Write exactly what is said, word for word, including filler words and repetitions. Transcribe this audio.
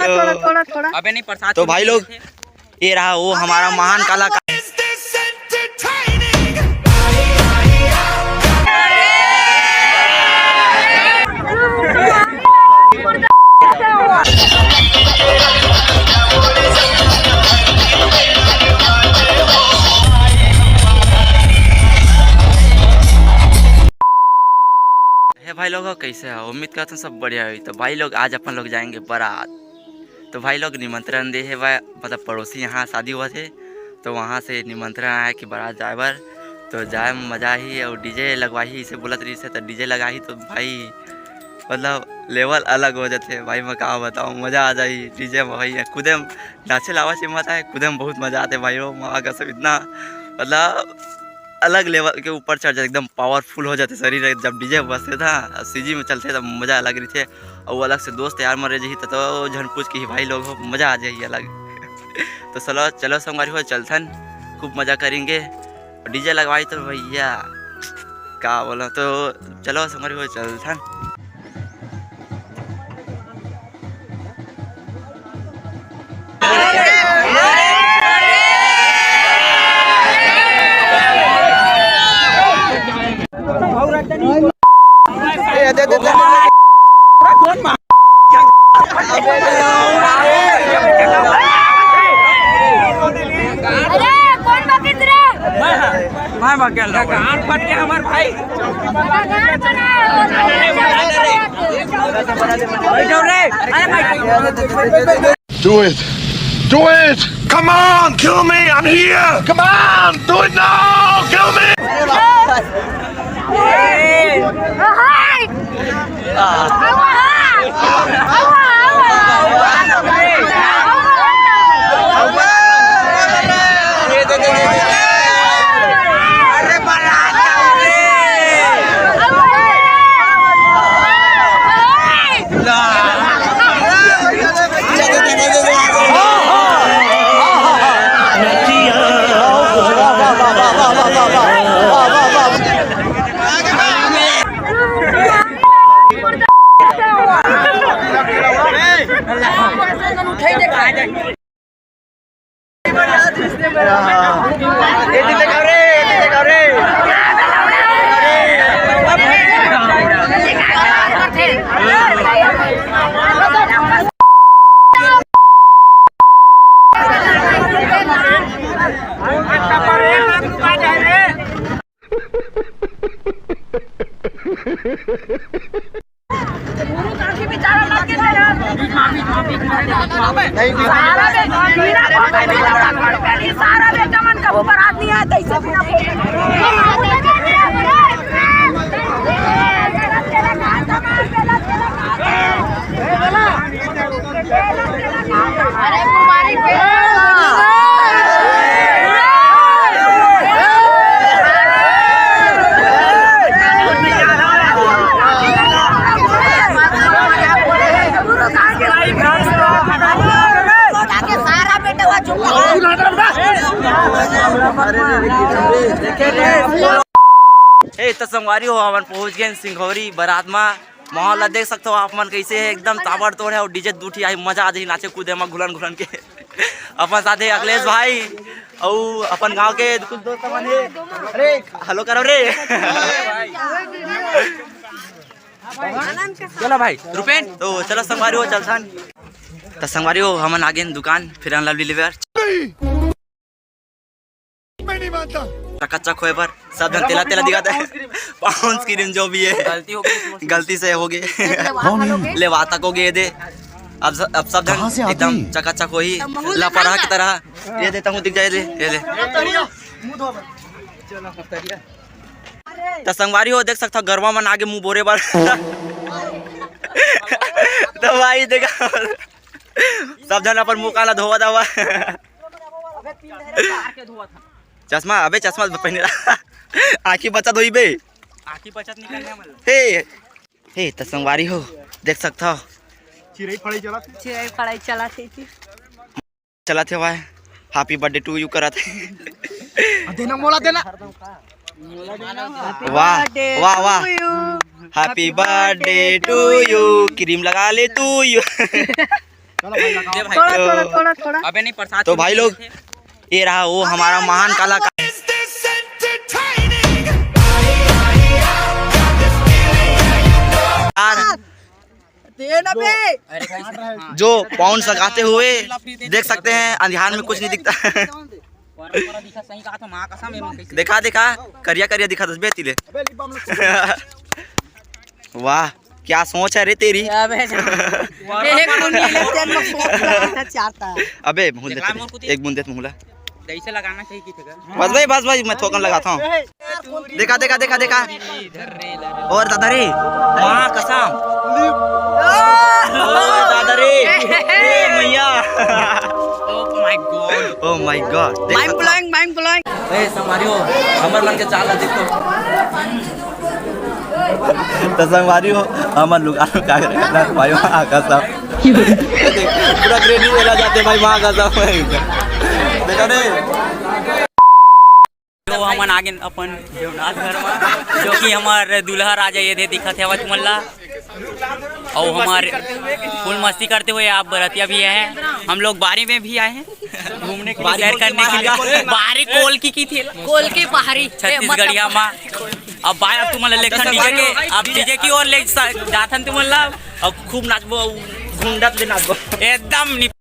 थोड़ा, थोड़ा, थोड़ा। अबे नहीं, प्रसाद तो भाई लोग, ये रहा वो हमारा महान कलाकार। हे भाई लोग, कैसे हो? उम्मीद करता हूँ सब बढ़िया होई। तो भाई लोग, आज अपन लोग जाएंगे बारात। तो भाई लोग निमंत्रण दे हे भाई, मतलब पड़ोसी यहाँ शादी हुआ थे, तो वहाँ से निमंत्रण आया कि बारात जाए बर। तो जाए में मजा ही और डीजे लगवाही, इसे बोलत रही से तो डीजे लगाही तो भाई मतलब लेवल अलग हो जाते भाई। मैं का बताऊँ, मजा आ जाही डीजे में भाई। कूदे में नाचे लावा से मत आए, कूदे में बहुत मजा आते भाई। वो माँ कसम इतना मतलब अलग लेवल के ऊपर चढ़ जाते, एकदम पावरफुल हो जाते शरीर जब डीजे बजते था, सीजी में चलते तब मजा अलग रही थे। और वो अलग से दोस्त यार मरे जही तो, तो झन पूछ के ही भाई लोग हो, मजा आ जाही अलग। तो चलो, चलो संगवारी हो, चलथन, खूब मजा करेंगे। डीजे लगवाई तो भैया का बोला, तो चलो संगवारी हो, चलथन। अरे, कौन बकित रे? मैं भाग गया, गांड फट गया हमार भाई। बैठो रे। अरे भाई। Do it. Do it. Come on, kill me. I'm here. Come on, do it now. Kill me. सारा बेटा मन कभू बरात नहीं आया, तैसे बिना ए, त संगवारी हो, हमन पहुंच गए सिंघौरी बारात मा। माहौल ला देख सकथो आप मन कैसे हे, एकदम ताबड़तोड़ हे। और डीजे दू ठी आही, मजा आ जाही नाचे कूदे मा घुलन घुलन के। अपन साथे अखिलेश भाई अउ अपन गांव के कुछ दोस्त मन हे। अरे हेलो करो रे। चलो भाई रुपेन, तो चलो संगवारी हो चलथन। त संगवारी हो हमन आ गेन दुकान Fair and Lovely लेबर। मैं नहीं मानता। चकाचक होए बर सब झन तेला तेला दिखाते हैं। पाउंस क्रीम जो भी है गलती हो गई। गलती से हो गए। लेवा तक हो गए दे। अब स-, अब सब झन कहाँ से आती एकदम है? चकाचक होही। लपरहा की तरह ये देता हूँ, दिख जाए दे, ये दे। त संगवारी हो देख सकता गरवा मन आगे मुंह बोरे बर। तो भाई देखा सब झन अपन मुंह काला धोवा धावा। चश्मा, अबे चश्मा पहने रहा। आँखी बचत होई बे। आँखी बचत निकलने वाला। हे, हे, त संगवारी हो, देख सकत हव। चिरई फड़ई चलत हे। चिरई फड़ई चलत हे जी। चलत हे भाई, Happy birthday to you करत हे। आ, देना मोला, देना। वाह, birthday वाह, to वाह। You। Happy birthday to you, cream लगा ले तू यू। चलो भाई, लगाओ। दे भाई। थोड़ा, थोड़ा, थोड़ा, थोड़ा। अबे नहीं, प्रसाद तो को भाई दे लोग, देते। ये रहा वो हमारा महान कलाकार। दे ना बे। अरे भाई, हाँ। जो पाउंड सगाते हुए देख सकते हैं, अंधियार में कुछ नहीं दिखता। पर, पर दिखा, सही कहा तो माँ कसम, ये मन कैसे देखा, देखा, करिया करिया दिखा दस बे तिले। अबे lip balm लगा। वाह, क्या सोच है रे तेरी। अबे जा। एक बूंद ले, तेल में फोक लगा था, चारता। अबे मुँह देखा दे, मोर कुती। एक बूंद दे मुँह ला। कैसे लगाना चाहिए कि थे? बस भाई, बस भाई, मैं थोकन लगाता हूँ। देखा, देखा, देखा, देखा। और दादा रे, माँ कसम। ओ दादा रे, ए मैया। Oh my God। Oh my God। Mind blowing, mind blowing। ए संगवारी हो, हमर मन के चाल ला देख तो। तो संगवारी हो, हमर लुका लुका के रखना भाई, माँ कसम। पूरा ग्रेडी चला जाते भाई, माँ कसम। देखा नहीं? तो हमन आगे अपन देवनाथ घर में, जो कि हमार दूल्हा राजा ये दे दिखत हे तुमन ला। और हमारे फुल मस्ती करते हुए आप बरतिया भी आए हैं, हम लोग बारी में भी आए हैं घूमने के लिए, सैर करने के लिए। बारी कोल की की थी, कोल के पहाड़ी। छत्तीसगढ़िया माँ। अब भाई, अब तुमन ला लेखन डीजे के, अब डीजे की ओर ले सा-, जाथन तुमन ला। अब खूब नाचबो, घुंडत ले नाचबो। एकदम नि-